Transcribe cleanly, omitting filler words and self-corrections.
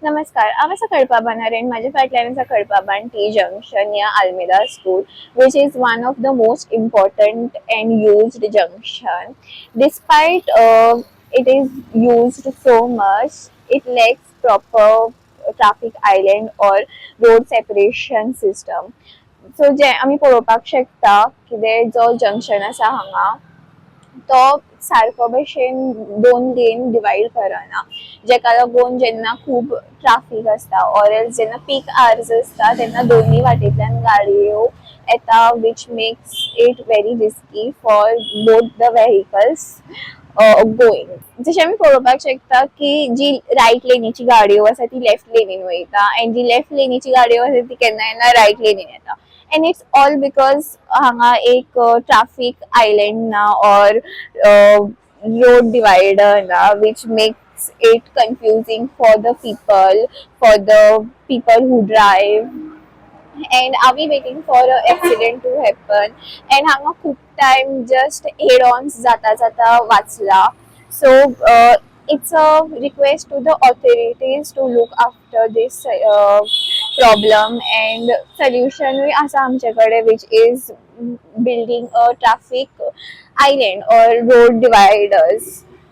नमस्कार, हांव आसा खडपाबांदार आनी म्हाज्या फाटल्यान आसा खडपाबांद टी जंक्शन या Almeida school, which is one of the most important and used junction. Despite it is used so much, it lacks proper traffic island or road separation system. So जे आमी पळोवपाक शकता, कितें जो जंक्शन आसा हांगा, तो सारको भशेन दोन लेन डिवायड करना, जेका लागून जेन्ना खूब ट्राफीक आसता ऑर एल्स जेन्ना पीक आवर्स आसता, तेन्ना दोनूय वाटेंतल्यान गाडयो येता, which makes it very risky for both the vehicles going. जशें आमी पळोवपाक शकता की जी रायट लेनीची गाडयो आसा ती लेफ्ट लेनीन वयता आनी जी लेफ्ट लेनीची गाडयो आसा ती केन्ना केन्ना रायट लेनीन येता, एंड it's all because हांगा एक ट्राफीक आयलँड ना ऑर रोड डिवायडर ना, which makes it confusing for the people who drive. And are we waiting for a accident to happen? And हांगा खूब टायम जस्ट हेड ऑन जाता जाता वाचला. So it's a request to the authorities to look after this problem, and सोल्युशनूय आसा आमचे कडेन, which is building a traffic island or road dividers.